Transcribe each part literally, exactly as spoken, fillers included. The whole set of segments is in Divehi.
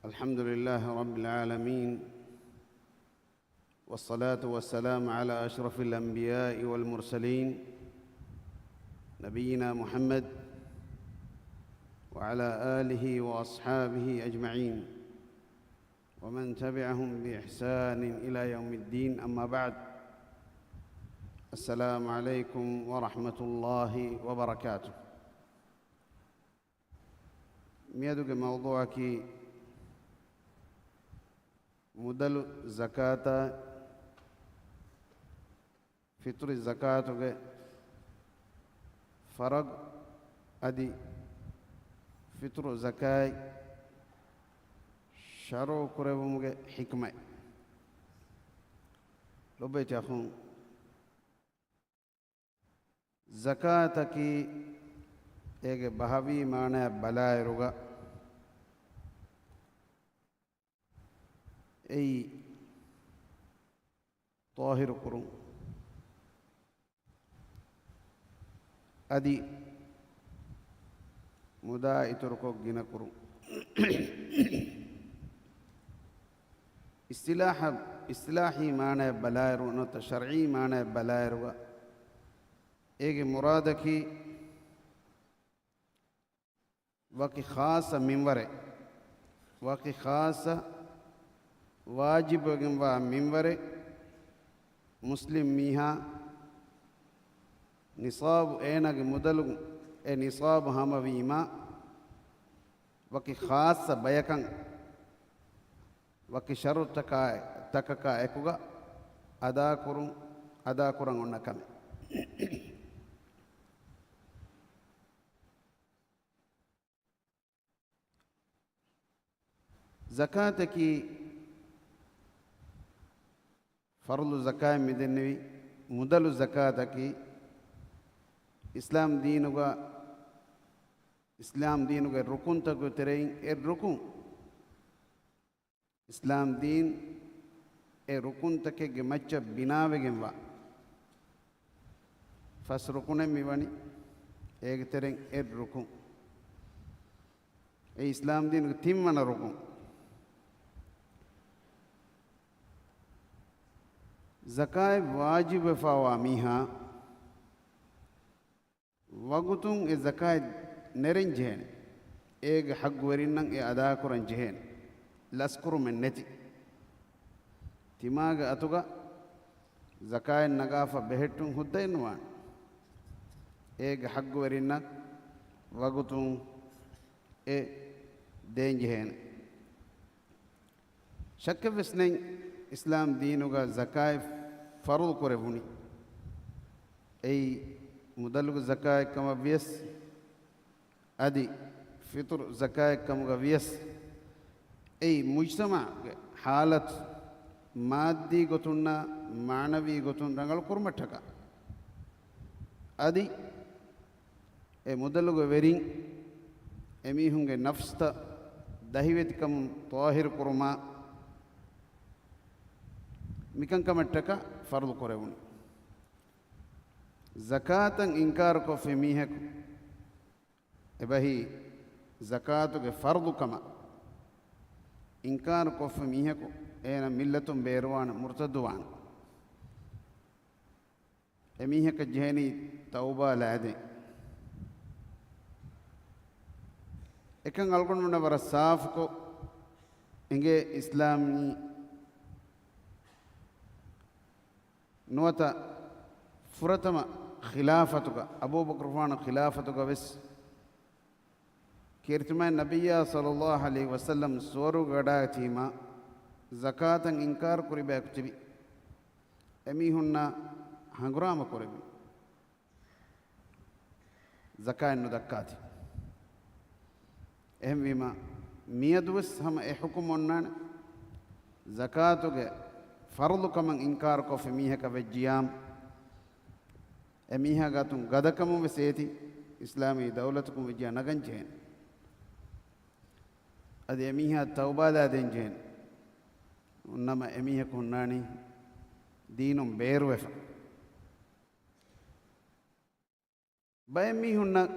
الحمد لله رب العالمين، والصلاة والسلام على أشرف الأنبياء والمرسلين، نبينا محمد وعلى آله وأصحابه أجمعين، ومن تبعهم بإحسان إلى يوم الدين، أما بعد. السلام عليكم ورحمة الله وبركاته. މިއަދުގެ މައުޟޫޢަކީ މުދަލު ޒަކާތާ، ފިޠުރު ޒަކާތުގެ ފަރަޟު އަދި ފިޠުރު ޒަކާތް ޝަރުޢު ކުރެއްވުމުގެ ޙިކްމަތް. ލޮބުވެތި އަޚުން، ޒަކާތަކީ އޭގެ ބަހަވީ މާނައަށް ބަލާއިރުގަ، އެއީ ޠާހިރު ކުރުން، އަދި މުދާ އިތުރުކޮށް ގިނަ ކުރުން. އިޞްޠިލާޙަށް، އިޞްޠިލާޙީ މާނައަށް ބަލާއިރު، ނުވަތަ ޝަރްޢީ މާނައަށް ބަލާއިރުގަ، އޭގެ މުރާދަކީ ވަކި ޚާއްޞަ މިންވަރެއް، ވަކި ޚާއްޞަ ވާޖިބުވެގެންވާ މިންވަރެއް، މުސްލިމް މީހާ ނިޞާބު، އޭނާގެ މުދަލު އެ ނިޞާބު ހަމަވީމާ، ވަކި ޚާއްޞަ ބަޔަކަށް ވަކި ޝަރުޠުތަކާ، ތަކަކާ އެކުގަ އަދާކުރުން، އަދާކުރަން އޮންނަ ކަމެއް. ޒަކާތަކީ ފަރުޟު ޒަކާތް މިދެންނެވި މުދަލު ޒަކާތަކީ އިސްލާމް ދީނުގަ، އިސްލާމް ދީނުގެ ރުކުންތަކުގެ ތެރެއިން އެއް ރުކުން. އިސްލާމް ދީން އެ ރުކުންތަކެއްގެ މައްޗަށް ބިނާވެގެންވާ ފަސް ރުކުނެއް މިވަނީ. އޭގެ ތެރެއިން އެއް ރުކުން، އެ އިސްލާމް ދީނުގެ ތިންވަނަ ރުކުން. ޒަކާތް ވާޖިބުވެފައިވާ މީހާ ވަގުތުން އެ ޒަކާތް ނެރެން ޖެހޭނެ. އޭގެ ޙައްޤުވެރިންނަށް އެ އަދާކުރަން ޖެހޭނެ. ލަސްކުރުމެއް ނެތި. ތިމާގެ އަތުގަ ޒަކާތް ނަގާފަ ބެހެއްޓުން ހުއްދައެއް ނުވާނެ. އޭގެ ޙައްޤުވެރިންނަށް ވަގުތުން އެ ދޭން ޖެހޭނެ. ޝައްކެއްވެސް ނެތް، އިސްލާމް ދީނުގަ ޒަކާތް ފަރުޟު ކުރެވުނީ އެއީ މުދަލުގެ ޒަކާތް ކަމަށް ވިޔަސް، އަދި ފިޠުރު ޒަކާތް ކަމުގަ ވިޔަސް، އެއީ މުޖްތަމަޢުގެ ޙާލަތު މާއްދީ ގޮތުންނާ މާނަވީ ގޮތުން ރަނގަޅު ކުރުމަށްޓަކާ، އަދި އެ މުދަލުގެ ވެރިން އެމީހުންގެ ނަފްސްތައް ދަހިވެތިކަމުން ޠާހިރު ކުރުމާ، މިކަންކަމަށްޓަކާ ފަރުޟު ކުރެވުނު. ޒަކާތަށް އިންކާރުކޮށްފި މީހަކު އެބަހީ ޒަކާތުގެ ފަރުޟުކަމަށް އިންކާރުކޮށްފި މީހަކު އޭނަ މިއްލަތުން ބޭރުވާނެ، މުރުތައްދުވާނެ. އެމީހަކަށް ޖެހެނީ ތައުބާ ލާދޭން. އެކަން އަޅުގަނޑުމެންނަށް ވަރަށް ސާފުކޮށް އެނގޭ އިސްލާމީ ނުވަތަ ފުރަތަމަ ޚިލާފަތުގަ، އަބޫބަކުރުފާނު ޚިލާފަތުގަ ވެސް ކީރިތިމާ ނަބިއްޔާ ޞައްލައްލާހު ޢަލައިހި ވަސައްލަމް ސުވަރުގެ ގަޑާގަ ތީމާ، ޒަކާތަށް އިންކާރު ކުރި ބަޔަކު ތިބި. އެމީހުންނާ ހަނގުރާމަ ކުރެވި. ޒަކާތް ނުދައްކާތި. އެހެންވީމަ، މިއަދުވެސް ހަމަ އެ ޙުކުމް އޮންނާނެ. ޒަކާތުގެ ފަރުޟުކަމަށް އިންކާރުކޮށްފި މީހަކަށް ވެއްޖިޔާމު، އެ މީހާގެ އަތުން ގަދަކަމުން ވެސް އޭތި، އިސްލާމީ ދައުލަތަކުން ވެއްޖިޔާ ނަގަން ޖެހޭނެ. އަދި އެ މީހާ ތައުބާލާދޭން ޖެހޭނެ. ނަމަ އެ މީހަކު ހުންނާނީ ދީނުން ބޭރުވެފަ. ބައެއް މީހުންނަށް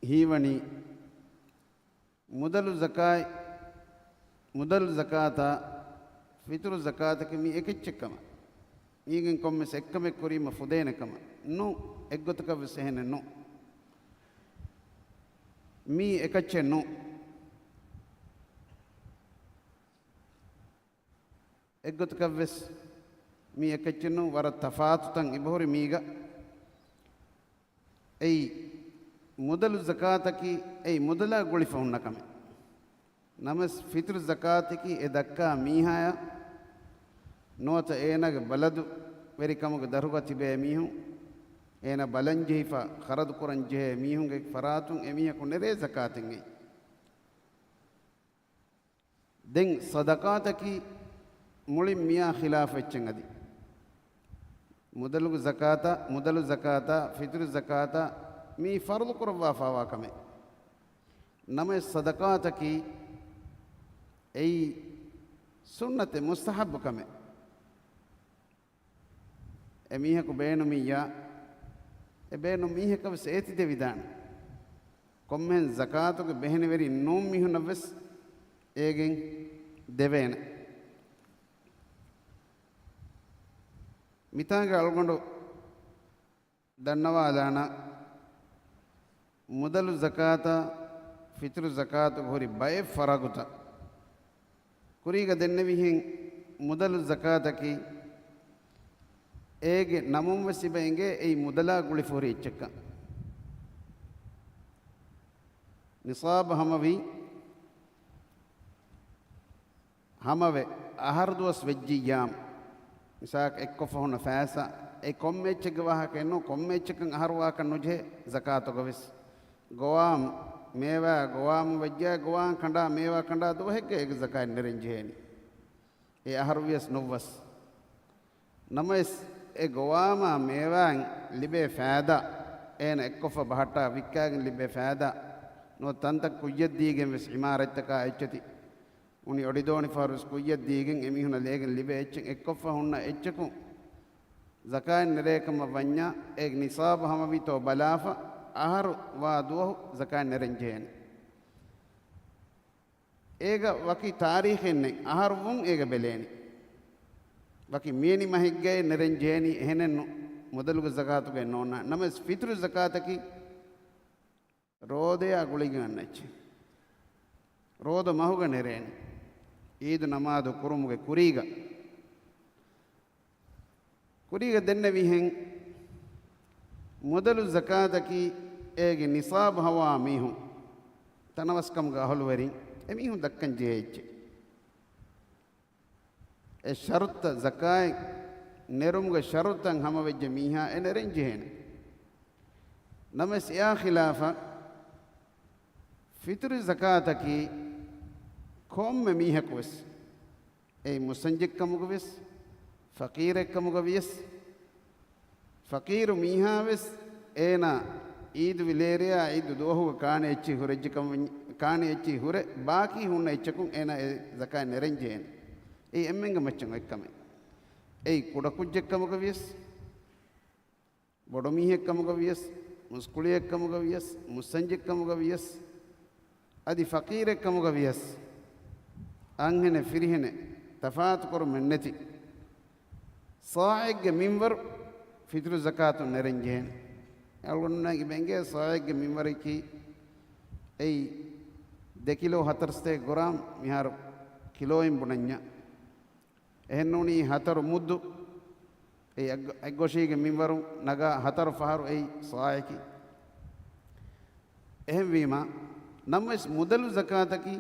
ހީވަނީ މުދަލު ޒަކާތް މުދަލު ޒަކާތާ ފިތުރު ޒަކާތަކީ މީ އެކެއްޗެއް ކަމަށް، މީގެން ކޮންމެސް އެއްކަމެއް ކުރީމަ ފުދޭނެ ކަމަށް ނޫ، އެއްގޮތަކަށް ވެސް އެހެނެއް ނޫ. މީ އެކައްޗެއް ނޫ. އެއްގޮތަކަށް ވެސް މީ އެކައްޗެއް ނޫ، ވަރަށް ތަފާތުތައް އެބަހުރި މީގަ. އެއީ މުދަލު ޒަކާތަކީ އެއީ މުދަލާ ގުޅިފަ ހުންނަ ކަމެއް. ނަމަވެސް ފިތުރު ޒަކާތަކީ އެ ދައްކާ މީހާޔަށް ނުވަތަ އޭނާގެ ބަލަދު ވެރިކަމުގެ ދަށުގަ ތިބޭ މީހުން، އޭނާ ބަލަން ޖެހިފަ ޚަރަދު ކުރަން ޖެހޭ މީހުންގެ ފަރާތުން އެމީހަކު ނެރޭ ޒަކާތެއް އެއީ. ދެން ޞަދަޤާތަކީ މުޅިން މިޔާ ޚިލާފު އެއްޗެއް އަދި. މުދަލުގެ ޒަކާތާ، މުދަލު ޒަކާތާ، ފިތުރު ޒަކާތާ މީ ފަރުޟު ކުރައްވާފަވާ ކަމެއް. ނަމަވެސް ޞަދަޤާތަކީ އެއީ ސުންނަތެއް، މުސްތަޙައްބު ކަމެއް. އެ މީހަކު ބޭނުމިއްޔާ، އެ ބޭނުން މީހަކަށް ވެސް އޭތި ދެވިދާނެ. ކޮންމެހެން ޒަކާތުގެ ބެހެނިވެރިން ނޫން މީހުންނަށް ވެސް އޭގެން ދެވޭނެ. މިތާގެ އަޅުގަނޑު ދަންނަވާލާނަ، މުދަލު ޒަކާތާ ފިތުރު ޒަކާތުގަ ހުރި ބައެއް ފަރަގުތައް. ކުރީގަ ދެންނެވިހެން، މުދަލު ޒަކާތަކީ އޭގެ ނަމުން ވެސް އިބަ އެނގޭ އެއީ މުދަލާ ގުޅިފަ ހުރި އެއްޗެއްކަން. ނިޞާބު ހަމަވީ، ހަމަވެ، އަހަރު ދުވަސް ވެއްޖިއްޔާމު، މިސާލަކަށް އެއްކޮށްފަ ހުންނަ ފައިސާ، އެ ކޮންމެ އެއްޗެއްގެ ވާހަކައެއް ނޫން، ކޮންމެ އެއްޗަކަށް އަހަރު ވާކަށް ނުޖެހޭ. ޒަކާތުގަ ވެސް ގޮވާމު، މޭވާ ގޮވާމު ވެއްޖެ، ގޮވާން ކަނޑާ މޭވާ ކަނޑާ ދުވަހެއްގަ އޭގެ ޒަކާތް ނެރެން ޖެހޭނީ. އެ އަހަރު ވިޔަސް ނުއްވަސް. ނަމަވެސް، އެ ގޮވާމާ މޭވާއިން ލިބޭ ފައިދާ، އޭނަ އެއްކޮށްފަ ބަހައްޓާ ވިއްކާގެން ލިބޭ ފައިދާ، ނުވަތަ ތަންތަން ކުއްޔަށް ދީގެން ވެސް އިމާރަތްތަކާ އެއްޗެތި، އުނި އޮޑިދޯނި ފަހަރު ވެސް ކުއްޔަށް ދީގެން އެމީހުނަށް ލޭގެން ލިބޭ އެއްޗެއް އެއްކޮށްފަ ހުންނަ އެއްޗަކުން ޒަކާތް ނެރޭ ކަމަށް ވަންޏާ، އޭގެ ނިޞާބު ހަމަވީތޯ ބަލާފަ، އަހަރު ވާ ދުވަހު ޒަކާތް ނެރެން ޖެހޭނެ. އޭގަ ވަކި ތާރީޚެއް ނެތް، އަހަރު ވުން އޭގަ ބެލޭނީ. ވަކި މިޔަނި މަހެއްގައި ނެރެން ޖެހޭނީ، އެހެނެއްނު، މުދަލުގެ ޒަކާތުގައި ނޯންނާ. ނަމަވެސް ފިތުރު ޒަކާތަކީ ރޯދަޔާ ގުޅިގެން އަންނަ އެއްޗެއް. ރޯދަ މަހުގަ ނެރޭނެ، އީދު ނަމާދު ކުރުމުގެ ކުރީގަ. ކުރީގަ ދެންނެވިހެން، މުދަލު ޒަކާތަކީ އޭގެ ނިޞާބު ހަވާ މީހުން، ތަނަވަސްކަމުގެ އަހުލުވެރިން، އެމީހުން ދައްކަން ޖެހޭ އެއްޗެއް. އެ ޝަރުތައް، ޒަކާތް ނެރުމުގެ ޝަރުތައް ހަމަވެއްޖެ މީހާ އެ ނެރެން ޖެހޭނެ. ނަމަވެސް އެއާ ޚިލާފަށް، ފިތުރު ޒަކާތަކީ ކޮންމެ މީހަކު ވެސް، އެއީ މުސަންޖެއްކަމުގަ ވިޔަސް، ފަޤީރެއްކަމުގަ ވިޔަސް، ފަޤީރު މީހާ ވެސް އޭނާ އީދު ވިލޭރެޔާ އީދު ދުވަހުގަ ކާނެ އެއްޗެއް ހުރެއްޖެ ކަމަށް، ކާނެ އެއްޗެއް ހުރެ، ބާކީ ހުންނަ އެއްޗަކުން އޭނާ އެ ޒަކާތް ނެރެން ޖެހޭނެ. އެއީ އެންމެންގެ މައްޗަށް އޮތް ކަމެއް. އެއީ ކުޑަކުއްޖެއްކަމުގަ ވިޔަސް، ބޮޑުމީހެއްކަމުގަ ވިޔަސް، މުސްކުޅިއެއްކަމުގަ ވިޔަސް، މުސަންޖެއްކަމުގަ ވިޔަސް، އަދި ފަޤީރެއްކަމުގަ ވިޔަސް، އަންހެނެއް ފިރިހެނެއް ތަފާތުކުރުމެއްނެތި، ޞާޢެއްގެ މިންވަރު ފިތުރު ޒަކާތު ނެރެން ޖެހޭނެ. އަޅުގަނޑުމެންނަށް އިބަ އެނގޭ ޞާޢެއްގެ މިންވަރަކީ އެއީ ދެ ކިލޯ ހަތަރުސަތޭކަ ގްރާމް، މިހާރު ކިލޯއިން ބުނަންޏާ. އެހެންނޫނީ ހަތަރު މުއްދު، އެއީ އެއް-، އެއްގޮށީގެ މިންވަރު ނަގާ ހަތަރު ފަހަރު އެއީ ޞާޢެކީ. އެހެންވީމާ، ނަމަވެސް މުދަލު ޒަކާތަކީ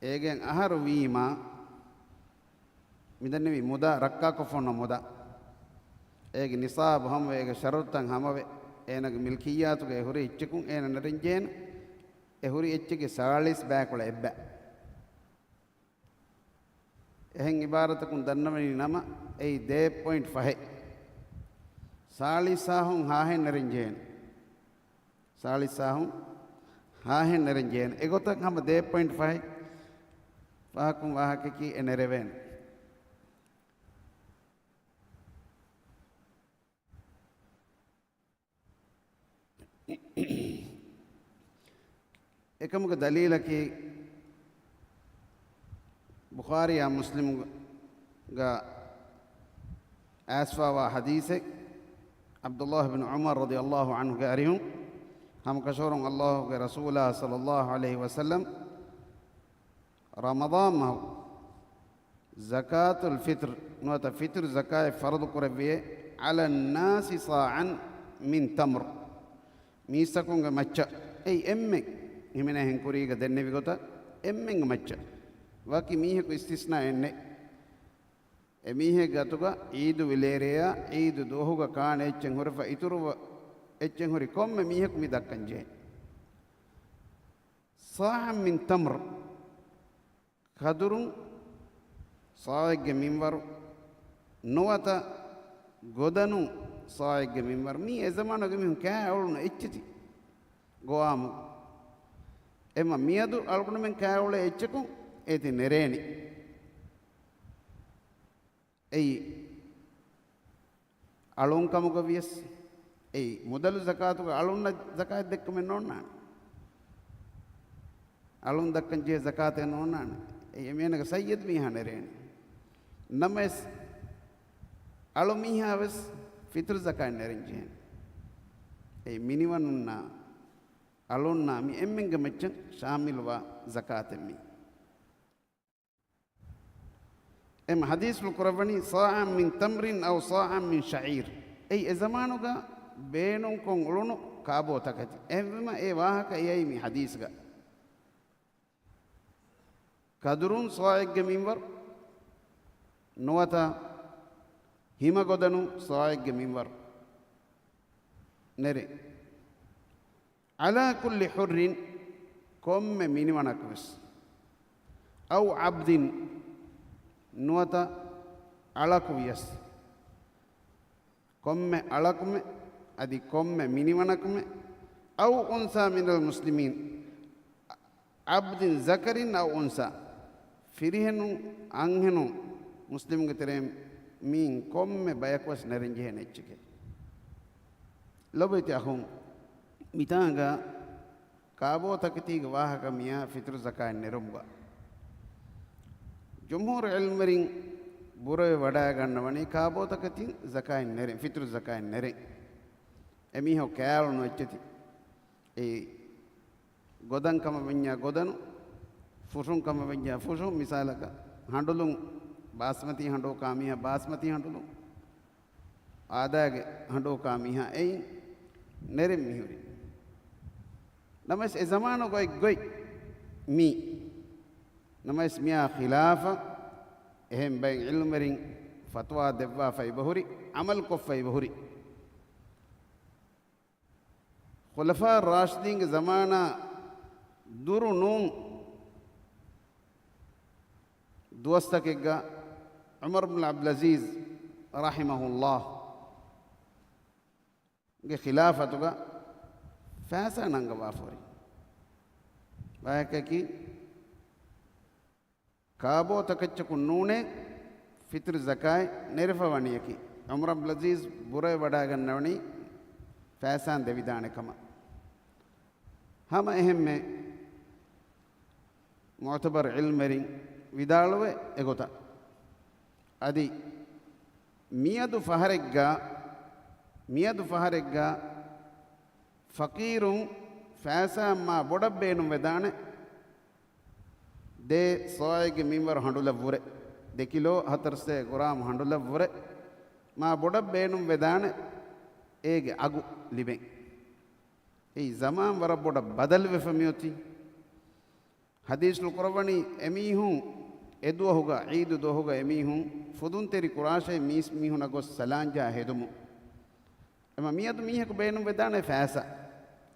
އޭގެން އަހަރު ވީމާ، މިދަންނެވި މުދާ، ރައްކާކޮށްފަ ހުންނަ މުދާ، އޭގެ ނިޞާބު ހަމަވެ، އޭގެ ޝަރުތައް ހަމަވެ، އޭނަގެ މިލްކިއްޔާތުގައި ހުރި އެއްޗަކުން އޭނަ ނެރެންޖެހޭނެ، އެ ހުރި އެއްޗެއްގެ ސާޅީސް ބައިކުޅަ އެއްބަ. އެހެން އިބާރަތަކުން ދަންނަވަނީ ނަމަ، އެއީ ދޭއް ޕޮއިންޓް ފަހެއް. ސާޅީސް ހާހުން ހާހެއް ނެރެންޖެހޭނެ. ސާޅީސް ހާހުން ހާހެއް ނެރެންޖެހޭނެ. އެގޮތަށް ހަމަ ދޭއް ޕޮއިންޓް ފަހެއް ފަހަކުން ވާހަކައަކީ އެ ނެރެވޭނެ. އެކަމުގެ ދަލީލަކީ، ބުޚާރީއާ މުސްލިމުގަ އައިސްފާވާ ޙަދީޘެއް، ޢަބްދުﷲ ބިން ޢުމަރު ރަޟިޔަﷲ ޢަންހުގެ އަރިހުން، ހަމަކަށަވަރުން ﷲ ގެ ރަސޫލާ ޞައްލަﷲ ޢަލައިހި ވަސައްލަމް ރަމަޟާން މަހު ޒަކާތުލް ފިޠްރު ނުވަތަ ފިޠުރު ޒަކާތް ފަރުޟު ކުރެއްވިއޭ، ޢަލައްނާސި ޞާޢަން މިން ތަމްރު. މީސްތަކުންގެ މައްޗަށް، އެއީ އެންމެން، ހިމެނޭހެން ކުރީގަ ދެންނެވި ގޮތަށް، އެންމެންގެ މައްޗަށް. ވަކި މީހަކު އިސްތިސްނާއެއް ނެތް. އެމީހެއްގެ އަތުގަ ޢީދު ވިލޭރޭއާ ޢީދު ދުވަހުގަ ކާނެ އެއްޗެއް ހުރެފަ އިތުރުވަ އެއްޗެއް ހުރި ކޮންމެ މީހަކު މި ދައްކަން ޖެހޭ. ޞާޢަން މިން ތަމްރު، ކަދުރުން ޞާޢެއްގެ މިންވަރު، ނުވަތަ ގޮދަނުން ޞާޢެއްގެ މިންވަރު. މީ އެ ޒަމާނުގެ މީހުން ކާ އުޅުނު އެއްޗެތި ގޮވާމު. އެމަ މިއަދު އަޅުގަނޑުމެން ކާ އުޅޭ އެއްޗަކުން އޭތި ނެރޭނެ. އެއީ އަޅުން ކަމުގަ ވިޔަސް، އެއީ މުދަލު ޒަކާތުގަ އަޅުންނަށް ޒަކާތް ދެއްކުމެއް ނޯންނާނެ. އަޅުން ދައްކަން ޖެހޭ ޒަކާތެއް ނޯންނާނެ. އެއީ އެމީހުންގެ ސައްޔަދު މީހާ ނެރޭނެ. ނަމަވެސް، އަޅު މީހާ ވެސް ފިޠުރު ޒަކާތް ނެރެން ޖެހޭނެ. އެއީ މިނިވަނުންނާ އަޅުންނާ މި އެންމެންގެ މައްޗަށް ޝާމިލުވާ ޒަކާތެއް މީ. އެމަ ޙަދީޘްފުޅު ކުރައްވަނީ، ޞާޢަން މިން ތަމްރިން އައު ޞާޢަން މިން ޝަޢީރް. އެއީ އެ ޒަމާނުގަ ބޭނުންކޮށް އުޅުނު ކާބޯތަކެތި. އެހެންވީމަ އެ ވާހަކަ އެއީ މި ޙަދީޘްގަ. ކަދުރުން ޞާޢެއްގެ މިންވަރު، ނުވަތަ ހިމަގޮދަނުން ޞާޢެއްގެ މިންވަރު ނެރެ. ޢަލާ ކުއްލި ޙުއްރިން، ކޮންމެ މިނިވަނަކު ވެސް. އައު ޢަބްދިން، ނުވަތަ އަޅަކު ވިޔަސް. ކޮންމެ އަޅަކުމެ، އަދި ކޮންމެ މިނިވަނަކުމެ. އައު އުންސާ މިނަލް މުސްލިމީން، ޢަބްދިން ޒަކަރިން އައު އުންސާ، ފިރިހެނުން، އަންހެނުން، މުސްލިމުންގެ ތެރެއިން މީން ކޮންމެ ބަޔަކު ވެސް ނެރެން ޖެހޭނެ އެއްޗެކޭ. ލޮބުވެތި އަޚުން، މިތާނގަ ކާބޯތަކެތީގެ ވާހަކަ މިއާ ފިޠުރު ޒަކާތް ނެރުމުގަ. ޖުމްހޫރު ޢިލްމުވެރިން ބުރަވެ ވަޑައިގަންނަވަނީ ކާބޯތަކެތިން ޒަކާތް ނެރެން، ފިޠުރު ޒަކާތް ނެރެން. އެމީހުން ކާއުޅުނު އެއްޗެތި. އެ ގޮދަން ކަމަށް ވެންޏާ ގޮދަނު، ފުށުން ކަމަށް ވެންޏާ ފުށުން، މިސާލަކަށް ހަނޑުލުން، ބާސްމަތީ ހަނޑޫ ކާ މީހާ ބާސްމަތީ ހަނޑުލުން، އާދާގެ ހަނޑޫ ކާ މީހާ އެއިން ނެރެން މިހުރި. ނަމަވެސް އެ ޒަމާނުގައި ގޮތް މީ. ނަމަވެސް މިއާ ޚިލާފަށް އެހެން ބައެއް ޢިލްމުވެރިން ފަތުވާ ދެއްވާފައި ބަހުރި، ޢަމަލު ކޮށްފައި ބަހުރި. ޚުލަފާ ރާޝިދީންގެ ޒަމާނާ ދުރު ނޫން ދުވަސްތަކެއްގަ ޢުމަރު ބިން ޢަބްދުލް ޢަޒީޒް ރަޙިމަހުﷲ ގެ ޚިލާފަތުގަ ފައިސާ ނަންގަވާފަ ހުރި ވާހަކައަކީ، ކާބޯތަކެއްޗަކުން ނޫނޭ ފިޠުރު ޒަކާތް ނެރެފަ ވަނީއަކީ، ޢުމަރު ބިން ޢަބްދުލް ޢަޒީޒް ބުރަވެ ވަޑައިގަންނަވަނީ ފައިސާ ދެވިދާނެ ކަމަށް. ހަމަ އެހެންމެ މުޢުތަބަރު ޢިލްމުވެރިން ވިދާޅުވޭ އެގޮތަށް. އަދި މިއަދު ފަހަރެއްގަ، މިއަދު ފަހަރެއްގަ ފަޤީރުން ފައިސާ މާ ބޮޑަށް ބޭނުންވެދާނެ. ދެ ޞާޢެއްގެ މިންވަރު ހަނޑުލަށްވުރެ، ދެ ކިލޯ ހަތަރުސައްތަ ގްރާމް ހަނޑުލަށްވުރެ، މާ ބޮޑަށް ބޭނުންވެދާނެ އޭގެ އަގު ލިބެން. އެއީ ޒަމާން ވަރަށް ބޮޑަށް ބަދަލުވެފަ މިއޮތީ. ޙަދީޘްފުޅު ކުރައްވަނީ އެމީހުން އެދުވަހުގަ، ޢީދު ދުވަހުގަ އެމީހުން ފުދުންތެރި ކުރާށޭ މީސްމީހުނަށް ގޮސް ސަލާންޖާ ހެދުމުން. އެމަ މިއަދު މީހަކު ބޭނުންވެދާނެ ފައިސާ.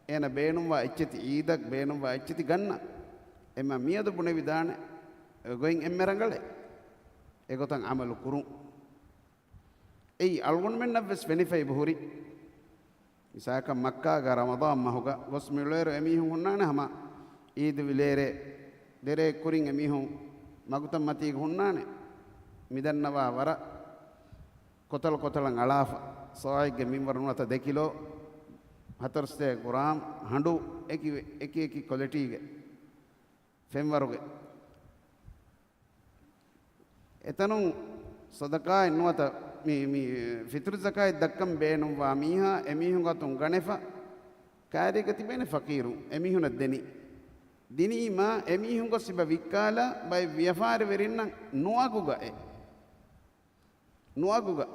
އޭނަ ބޭނުންވާ އެއްޗެތި، ޢީދަށް ބޭނުންވާ އެއްޗެތި ގަންނަ. އެމަ މިއަދު ބުނެވިދާނެ ގޮތް އެންމެ ރަނގަޅޭ. އެގޮތަށް ޢަމަލު ކުރުން. އެއީ އަޅުގަނޑުމެންނަށްވެސް ފެނިފައި ބަހުރި. މިސާލަކަށް މައްކާގަ ރަމަޟާން މަހުގަ ގޮސް މިއުޅޭއިރު އެމީހުން ހުންނާނެ ހަމަ ޢީދު ވިލޭރޭ ދެރައެއް ކުރިން އެމީހުން މަގުތައް މަތީގަ ހުންނާނެ. މިދަންނަވާ ވަރަށް ކޮތަޅު ކޮތަޅަށް އަޅާފަ، ޞާޢެއްގެ މިންވަރު ނުވަތަ ދެ ކިލޯ ހަތަރުސައްތަ ގްރާމް ހަނޑޫ އެކި، އެކި އެކި ކޮލިޓީގެ ފެންވަރުގެ. އެތަނުން ޞަދަޤާތް ނުވަތަ މި، މި ފިޠުރު ޒަކާތް ދައްކަން ބޭނުންވާ މީހާ އެމީހުން އަތުން ގަނެފަ، ކައިރީގަ ތިބޭނެ ފަޤީރުން އެމީހުނަށް ދެނީ. ދިނީމާ އެމީހުން ގޮސް އިބަ ވިއްކާލާ ބައެއް ވިޔަފާރިވެރިންނަށް ނުއަގުގައޭ. ނުއަގުގަ.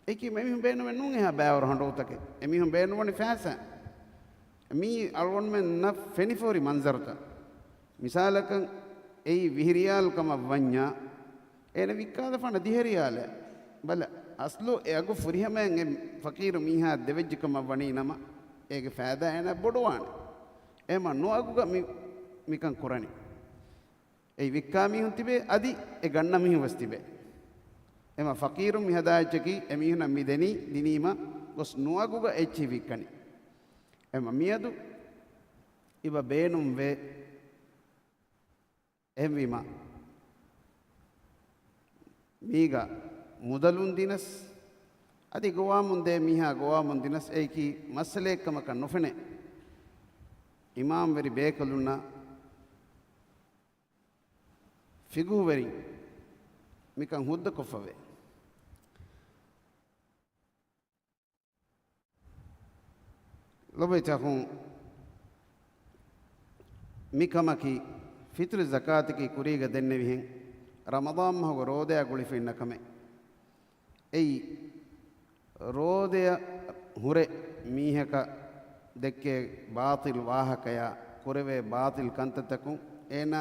އެކީ އެމީހުން ބޭނުމެއް ނޫން އެހާ ބައިވަރު ހަނޑޫތަކެއް. އެމީހުން ބޭނުންވަނީ ފައިސާ. މީ އަޅުގަނޑުމެންނަށް ފެނިފޯރި މަންޒަރުތައް. މިސާލަކަށް އެއީ ވިހި ރިޔާލް ކަމަށް ވަންޏާ، އޭނަ ވިއްކާލަފާނަ ދިހަ ރިޔާލެއް. ބަލަ، އަސްލު އެ އަގު ފުރިހަމައިން އެ ފަޤީރު މީހާ ދެވެއްޖެ ކަމަށް ވަނީ ނަމަ، އޭގެ ފައިދާ އޭނަ ބޮޑުވާނެ. އެހެމަ ނުއަގުގަ މި، މިކަން ކުރަނީ. އެ ވިއްކާ މީހުން ތިބޭ، އަދި އެ ގަންނަ މީހުން ވެސް ތިބޭ. އެހެމަ ފަޤީރުން މި ހަދާ އެއްޗަކީ އެމީހުނަށް މި ދެނީ، ދިނީމަ ގޮސް ނުއަގުގަ އެއްޗިހި ވިއްކަނީ. އެހެމަ މިއަދު އިބަ ބޭނުންވޭ. އެހެންވީމަ، މީގަ މުދަލުން ދިނަސް، އަދި ގޮވާމުން ދޭ މީހާ ގޮވާމުން ދިނަސް، އެއީކީ މައްސަލައެއް ކަމަކަށް ނުފެނޭ. އިމާމްވެރި ބޭކަލުންނަށް ފިޤުހުވެރިން މިކަން ހުއްދަކޮށްފަވޭ. ލޮބުވެތި އަޚުން، މިކަމަކީ ފިޠުރު ޒަކާތަކީ ކުރީގަ ދެންނެވިހެން، ރަމަޟާން މަހުގެ ރޯދަޔާ ގުޅިފަ އިންނަ ކަމެއް. އެއީ، ރޯދަޔަށް ހުރެ މީހަކަށް ދެއްކޭ ބާޠިލް ވާހަކަޔާ، ކުރެވޭ ބާޠިލް ކަންތައްތަކުން އޭނާ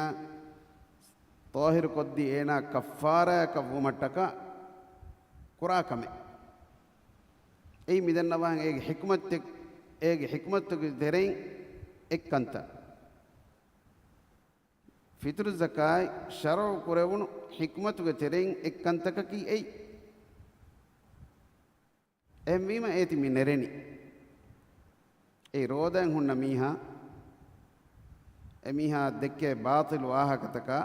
ޠާހިރު ކޮށްދީ އޭނާ ކައްފާރާއަކަށް ވުމަށްޓަކާ ކުރާ ކަމެއް. އެއީ މިދަންނަވާން އޭގެ ޙިކްމަތެއް، އޭގެ ޙިކްމަތުގެ ތެރެއިން އެއްކަންތައް. ފިޠުރު ޒަކާތް ޝަރުޢު ކުރެވުނު ޙިކްމަތުގެ ތެރެއިން އެއްކަންތަކަކީ އެއީ. އެހެންވީމަ އޭތި މި ނެރެނީ. އެ ރޯދައިން ހުންނަ މީހާ، އެމީހާ ދެއްކޭ ބާޠިލް ވާހަކަތަކާ،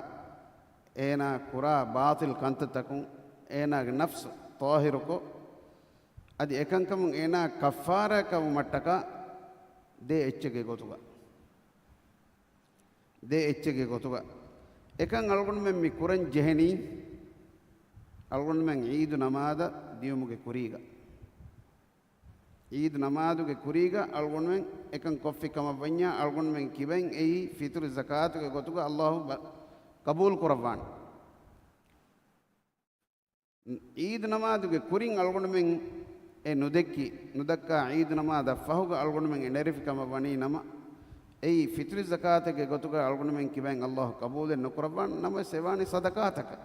އޭނާ ކުރާ ބާޠިލް ކަންތައްތަކުން އޭނާގެ ނަފްސު ޠާހިރުކޮށް، އަދި އެކަންކަމުން އޭނާ ކައްފާރާއަކަށް ވުމަށްޓަކާ ދޭ އެއްޗެއްގެ ގޮތުގަ. ދޭ އެއްޗެއްގެ ގޮތުގަ. އެކަން އަޅުގަނޑުމެން މި ކުރަން ޖެހެނީ، އަޅުގަނޑުމެން ޢީދު ނަމާދަށް ދިޔުމުގެ ކުރީގަ. ޢީދު ނަމާދުގެ ކުރީގަ އަޅުގަނޑުމެން އެކަން ކޮށްފި ކަމަށް ވަންޏާ، އަޅުގަނޑުމެން ކިބައިން އެއީ ފިޠުރު ޒަކާތުގެ ގޮތުގަ ﷲ ބަ-، ޤަބޫލު ކުރައްވާނެ. ޢީދު ނަމާދުގެ ކުރިން އަޅުގަނޑުމެން އެ ނުދެއްކި، ނުދައްކާ ޢީދު ނަމާދަށް ފަހުގަ އަޅުގަނޑުމެން އެ ނެރެފި ކަމަށް ވަނީ ނަމަ، އެއީ ފިޠުރު ޒަކާތެއްގެ ގޮތުގަ އަޅުގަނޑުމެން ކިބައިން ﷲ ޤަބޫލެއް ނުކުރައްވާނެ. ނަމަވެސް އެވާނީ ޞަދަޤާތަކަށް.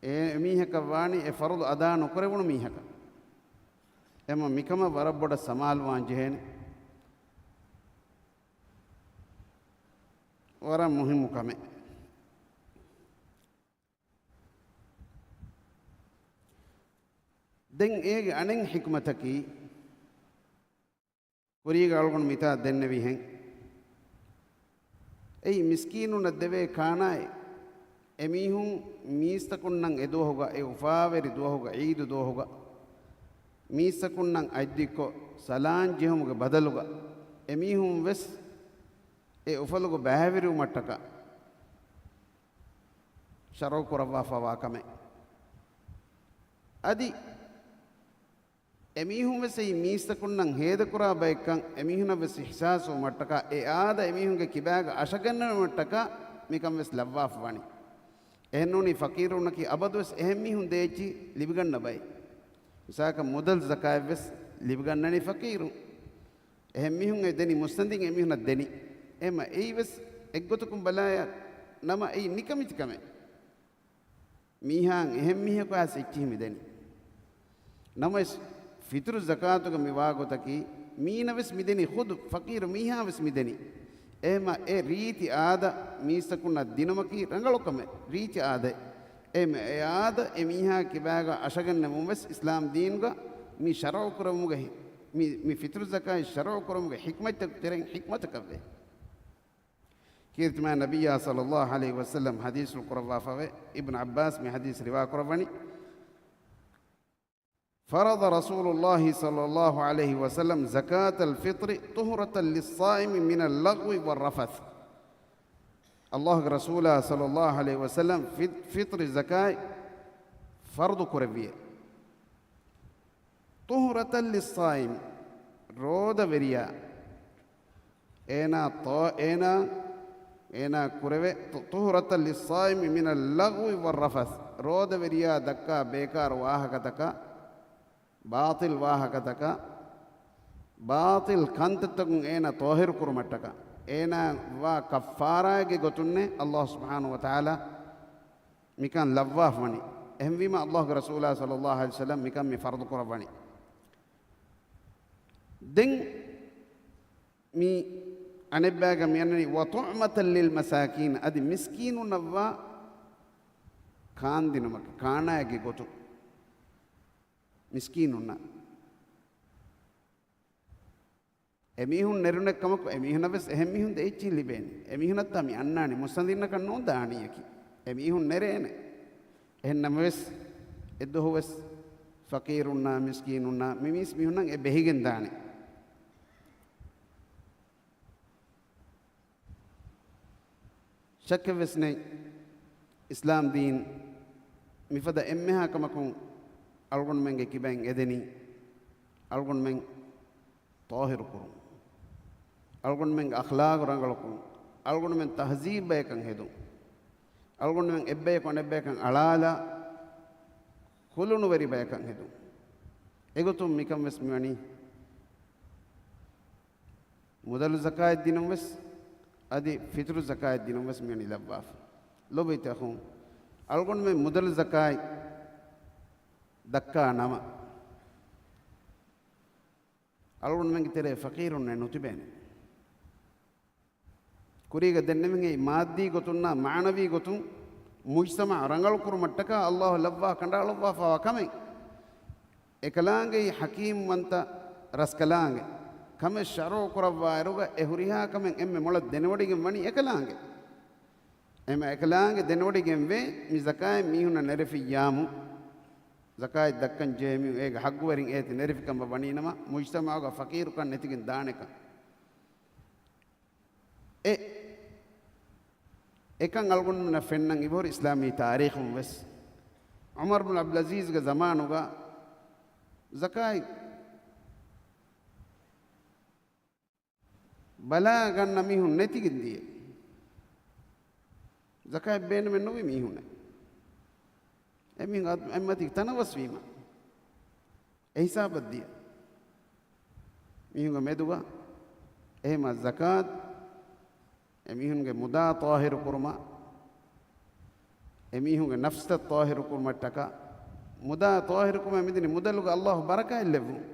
އެ މީހަކަށް ވާނީ އެ ފަރުޟު އަދާ ނުކުރެވުނު މީހަކަށް. އެމަ މިކަމަށް ވަރަށް ބޮޑަށް ސަމާލުވާން ޖެހޭނެ. ވަރަށް މުހިއްމު ކަމެއް. ދެން އޭގެ އަނެއް ޙިކްމަތަކީ، ކުރީގަ އަޅުގަނޑު މިތާ ދެންނެވިހެން، އެއީ މިސްކީނުންނަށް ދެވޭ ކާނާއެއް. އެމީހުން މީސްތަކުންނަށް އެދުވަހުގަ، އެ އުފާވެރި ދުވަހުގަ، ޢީދު ދުވަހުގަ، މީސްތަކުންނަށް އަތްދިއްކޮށް ސަލާން ޖެހުމުގެ ބަދަލުގަ، އެމީހުން ވެސް އެ އުފަލުގަ ބައިވެރިވުމަށްޓަކާ ޝަރުޢު ކުރައްވާފަވާ ކަމެއް. އަދި އެމީހުން ވެސް އެއީ މީސްތަކުންނަށް ހޭދަކުރާ ބައެއްކަން އެމީހުނަށް ވެސް އިޙްސާސްވުމަށްޓަކާ، އެ އާދަ އެމީހުންގެ ކިބާގަ އަށަގަންނަވުމަށްޓަކާ މިކަން ވެސް ލައްވާފަ ވަނީ. އެހެންނޫނީ ފަޤީރުންނަކީ އަބަދުވެސް އެހެން މީހުން ދޭއްޗި ލިބިގަންނަ ބައެއް. މިސާލަކަށް މުދަލް ޒަކާތް ވެސް ލިބިގަންނަނީ ފަޤީރުން. އެހެން މީހުން އެ ދެނީ މުއްސަނދިން އެމީހުނަށް ދެނީ. އެހެމަ އެއީ ވެސް އެއްގޮތަކުން ބަލާޔަ ނަމަ އެއީ ނިކަމެތި ކަމެއް. މީހާއަށް އެހެން މީހަކު އައިސް އެއްޗިހި މިދެނީ. ނަމަވެސް، ފިޠުރު ޒަކާތުގަ މި ވާގޮތަކީ، މީނަ ވެސް މިދެނީ، ޚުދު ފަޤީރު މީހާ ވެސް މިދެނީ. އެހެމަ އެ ރީތި އާދަ މީސްތަކުންނަށް ދިނުމަކީ ރަނގަޅު ކަމެއް، ރީތި އާދައެއް. އެހެމަ އެ އާދަ އެ މީހާ ކިބާގަ އަށަގަންނެވުން ވެސް އިސްލާމް ދީނުގަ މި ޝަރުޢު ކުރެވުމުގެ ހި-، މި، މި ފިޠުރު ޒަކާތް ޝަރުޢު ކުރުމުގެ ޙިކްމަތްތަކު ތެރެއިން ޙިކްމަތަކަށްވޭ. ކީރިތި މާތް ނަބިއްޔާ ޞައްލައްލާހު ޢަލައިހި ވަސައްލަމް ޙަދީޘްފުޅު ކުރައްވާފަވޭ، އިބްނު ޢައްބާސް މި ޙަދީޘް ރިވާ ކުރައްވަނީ، فرض رسول الله صلى الله عليه وسلم زكاة الفطر طهرة للصائم من اللغو والرفث. އަﷲގެ ރަސޫލާ ޞައްލަﷲު ޢަލައިހި ވަސައްލަމް ފި-، ފިޠްރި ޒަކާތް ފަރުޟު ކުރެއްވިއޭ. ޠުހުރަތަން ލިއްޞާއިމް، ރޯދަވެރިޔާ، އޭނާ ޠާ-، އޭނާ، އޭނާ ކުރެވޭ، ޠު-، ޠުހުރަތަން ލިއްޞާއިމި މިނައްލަޣްވި ވައްރަފަޘް، ރޯދަވެރިޔާ ދައްކާ ބޭކާރު ވާހަކަތަކާ، ބާޠިލް ވާހަކަތަކާ، ބާޠިލް ކަންތައްތަކުން އޭނާ ޠާހިރު ކުރުމަށްޓަކާ، އޭނާ ވާ ކައްފާރާއެއްގެ ގޮތުންނޭ އަﷲ ސުބްޙާނަހޫ ވަތަޢާލާ މިކަން ލައްވާފަ ވަނީ. އެހެންވީމަ، އަﷲގެ ރަސޫލާ ޞައްލަﷲު ޢަލައިހި ވަސައްލަމް މިކަން މި ފަރުޟު ކުރައްވަނީ. ދެން މި އަނެއްބައިގަ މި އަންނަނީ، ވަޠުޢްމަތަން ލިލްމަސާކީން، އަދި މިސްކީނުންނަށްވާ ކާންދިނުމަކަށް، ކާނާއެއްގެ ގޮތުން. މިސްކީނުންނަށް. އެމީހުން ނެރުނެއްކަމަކު، އެމީހުނަށް ވެސް އެހެން މީހުން ދޭއްޗިހި ލިބޭނެ. އެމީހުނަށްތާ މި އަންނާނީ، މުއްސަނދިންނަކަށް ނޫން ދާނީއަކީ. އެމީހުން ނެރޭނެ. އެހެންނަމަވެސް، އެއްދުވަހުވެސް ފަޤީރުންނާ، މިސްކީނުންނާ، މި މީސް މީހުންނަށް އެ ބެހިގެން ދާނެ. ޝައްކެއްވެސް ނެތް، އިސްލާމް ދީން މިފަދަ އެންމެހާ ކަމަކުން އަޅުގަނޑުމެންގެ ކިބައިން އެދެނީ، އަޅުގަނޑުމެން ޠާހިރު ކުރުން، އަޅުގަނޑުމެންގެ އަޚްލާގު ރަނގަޅު ކުރުން، އަޅުގަނޑުމެން ތަހްޒީބު ބަޔަކަށް ހެދުން، އަޅުގަނޑުމެން އެއްބަޔަކު އަނެއްބަޔަކަށް އަޅާލާ، ކުލުނުވެރި ބަޔަކަށް ހެދުން. އެގޮތުން މިކަން ވެސް މިވަނީ މުދަލު ޒަކާތް ދިނުން ވެސް، އަދި ފިޠުރު ޒަކާތް ދިނުން ވެސް މިވަނީ ލައްވާފަ. ލޮބުވެތި އަޚުން، އަޅުގަނޑުމެން މުދަލު ޒަކާތް ދައްކާ ނަމަ، އަޅުގަނޑުމެންގެ ތެރޭ ފަޤީރުންނެއް ނުތިބޭނެ. ކުރީގަ ދެންނެވިން އެއީ މާއްދީ ގޮތުންނާ މާނަވީ ގޮތުން މުޖްތަމަޢު ރަނގަޅު ކުރުމަށްޓަކާ އަﷲ ލައްވާ ކަނޑައަޅުއްވާފަވާ ކަމެއް. އެކަލާނގެއީ ޙަކީމްވަންތަ ރަސްކަލާނގެ، ކަމެއް ޝަރުޢު ކުރައްވާއިރުގަ އެ ހުރިހާ ކަމެއް އެންމެ މޮޅަށް ދެނެވޮޑިގެން ވަނީ އެކަލާނގެ. އެމަ އެކަލާނގެ ދެނެވޮޑިގެންވޭ މި ޒަކާތް މީހުންނަށް ނެރެފިއްޔާމު، ޒަކާތް ދައްކަން ޖެހޭ މީހުން އޭގެ ޙައްގުވެރިން އޭތި ނެރެފިކަމަށް ވަނީނަމަ، މުޖްތަމަޢުގަ ފަޤީރުކަން ނެތިގެން ދާނެކަން. އެ، އެކަން އަޅުގަނޑުމެންނަށް ފެންނަން އިބަހުރި އިސްލާމީ ތާރީޚުން ވެސް. ޢުމަރު ބުނު ޢަބްދުލްޢަޒީޒްގެ ޒަމާނުގަ ޒަކާތް ބަލާ ގަންނަ މީހުން ނެތިގެން ދިޔަ. ޒަކާތް ބޭނުމެއް ނުވި މީހުންނެއް. އެމީހުން އަދް-، އެއްމަތީ ތަނަވަސްވީމަ، އެ ހިސާބަށް ދިޔަ. މީހުންގެ މެދުގަ އެހެމަ ޒަކާތް، އެމީހުންގެ މުދާ ޠާހިރު ކުރުމަށް، އެމީހުންގެ ނަފްސްތައް ޠާހިރު ކުރުމަށްޓަކާ، މުދާ ޠާހިރު ކުރުމަށް މިދިނީ މުދަލުގަ އަﷲ ބަރަކާތް ލެއްވުން.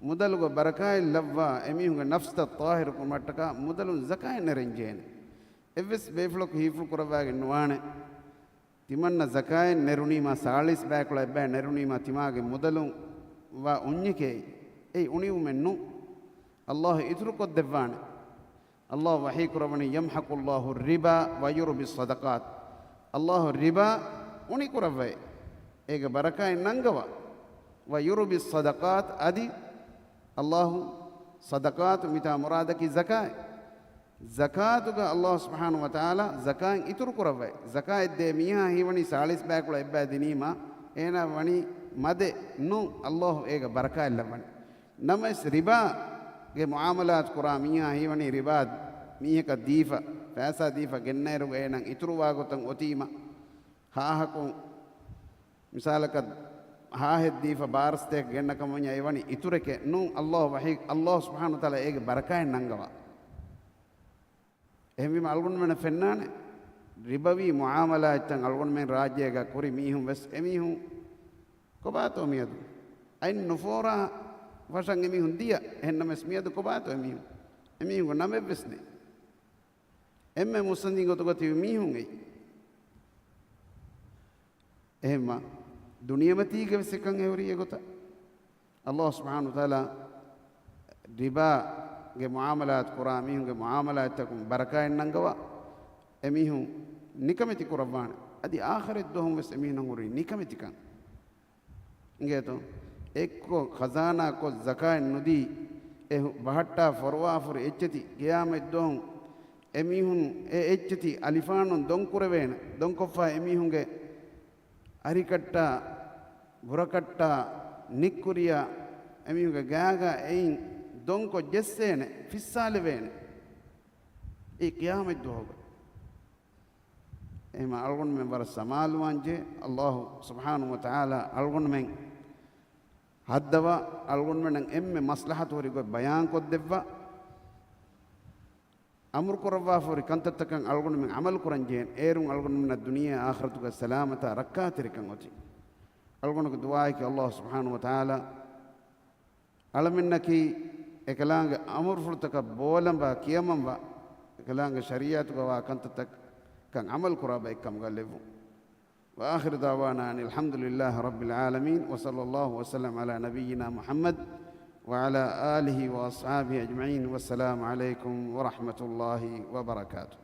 މުދަލުގަ ބަރަކާތް ލައްވާ، އެމީހުންގެ ނަފްސްތައް ޠާހިރު ކުރުމަށްޓަކާ މުދަލުން ޒަކާތް ނެރެން ޖެހޭނެ. އެއްވެސް ބޭފުޅަކު ހީފުޅު ކުރައްވާގެން ނުވާނެ. ތިމަންނަ ޒަކާތް ނެރުނީމާ ސާޅީސް ބަޔަކުޅަ އެއްބަޔަށް ނެރުނީމާ ތިމާގެ މުދަލުން ވާ އުންޏެކޭ. އެއީ އުނިއުމެއް ނޫން. އަﷲ އިތުރުކޮށްދެއްވާނެ. އަﷲ ވަޙީ ކުރައްވަނީ، "يمحق الله الربا ويربي الصدقات." އަﷲ ރިބާ އުނިކުރައްވައޭ، އޭގެ ބަރަކާތް ނަންގަވާ. "ويربي الصدقات" އަދި އަﷲ ޞަދަޤާތު މިތާ މުރާދަކީ ޒަކާތް. ޒަކާތުގަ އަﷲ ސުބްޙާނަހޫ ވަތަޢާލާ ޒަކާތް އިތުރު ކުރައްވައޭ. ޒަކާތް ދޭ މީހާ ހީވަނީ ސާޅީސް ބަޔަކުޅަ އެއްބަޔަށް ދިނީމާ، އޭނާ ވަނީ މަދެއް ނޫން، އަﷲ އޭގަ ބަރަކާތް ލައްވަނީ. ނަމަވެސް ރިބާގެ މުޢާމަލާތު ކުރާ މީހާ ހީވަނީ ރިބާ މީހަކަށް ދީފަ، ފައިސާ ދީފަ ގެންނައިރުގަ އޭނަ އިތުރުވާ ގޮތަށް އޮތީމަ، ހާހަކުން މިސާލަކަށް ހާހެއް ދީފަ ބާރަސްތައެއް ގެންނަ ކަމަށް ވަންޏާ އެވަނީ އިތުރެކޭ ނޫން. އަﷲ ވަޙީ، އަﷲ ސުބްޙާނަހޫ ވަތަޢާލާ އޭގެ ބަރަކާތް ނަންގަވާ. އެހެންވީމަ އަޅުގަނޑުމެންނަށް ފެންނާނެ، ރިބަވީ މުޢާމަލާތްތައް އަޅުގަނޑުމެން ރާއްޖޭގަ ކުރި މީހުން ވެސް އެމީހުން ކޮބާތޯ މިއަދު؟ އަތް ނުފޯރާ ފަށަން އެމީހުން ދިޔަ. އެހެންނަމަވެސް މިއަދު ކޮބާތޯ އެމީހުން؟ އެމީހުންގެ ނަމެއްވެސް ނެތް. އެންމެ މުއްސަނދިން ގޮތުގަ ތިބި މީހުން އެއީ. އެހެންމަ ދުނިޔެމަތީގަ ވެސް އެކަން އެހުރީ އެގޮތަށް. އަﷲ ސުބްޙާނަހޫ ވަތަޢާލާ ރިބާގެ މުޢާމަލާތު ކުރާ މީހުންގެ މުޢާމަލާތްތަކުން ބަރަކާތް ނަންގަވާ، އެމީހުން ނިކަމެތި ކުރައްވާނެ. އަދި އާޚިރަތް ދުވަހުން ވެސް އެމީހުންނަށް ހުރީ ނިކަމެތިކަން. އިނގޭތޯ؟ އެއްކޮށް ޚަޒާނާ ކޮށް ޒަކާތް ނުދީ، އެ ހު-، ބަހައްޓާ ފޮރުވާފުރި އެއްޗެތި ޤިޔާމަތް ދުވަހު އެމީހުން އެ އެއްޗެތި އަލިފާނުން ދޮންކުރެވޭނެ. ދޮންކޮށްފަ އެމީހުންގެ އަރިކައްޓާ، ބުރަކައްޓާ، ނިއްކުރިޔާ، އެމީހުންގެ ގާގާ އެއިން ދޮންކޮށް ޖެއްސޭނެ، ފިއްސާލެވޭނެ އެ ޤިޔާމަތް ދުވަހުގަ. އެހެމަ އަޅުގަނޑުމެން ވަރަށް ސަމާލުވާންޖެ. ﷲ ސުބްޙާނަހޫ ވަތަޢާލާ އަޅުގަނޑުމެން ހައްދަވާ، އަޅުގަނޑުމެންނަށް އެންމެ މަސްލަހަތު ހުރި ގޮތް ބަޔާންކޮށްދެއްވާ، އަމުރުކުރައްވާފަ ހުރި ކަންތައްތަކަށް އަޅުގަނޑުމެން ޢަމަލު ކުރަން ޖެހޭނެ. އޭރުން އަޅުގަނޑުމެންނަށް ދުނިޔެ އާޚިރަތުގަ ސަލާމަތާ ރައްކާތެރިކަން އޮތީ. އަޅުގަނޑުގެ ދުޢާއަކީ ﷲ ސުބްޙާނަހޫ ވަތަޢާލާ އަޅަމެންނަކީ އެކަލާނގެ އަމުރުފުޅުތަކަށް ބޯލަނބާ ކިޔަމަންވާ، އެކަލާނގެ ޝަރީޢަތުގަ ވާ ކަންތައްތަކަށް ޢަމަލު ކުރާ ބައެއްކަމުގަ ލެއްވުން. وآخر دعوانا أن الحمد لله رب العالمين، وصلى الله وسلم على نبينا محمد وعلى آله وأصحابه أجمعين، والسلام عليكم ورحمة الله وبركاته.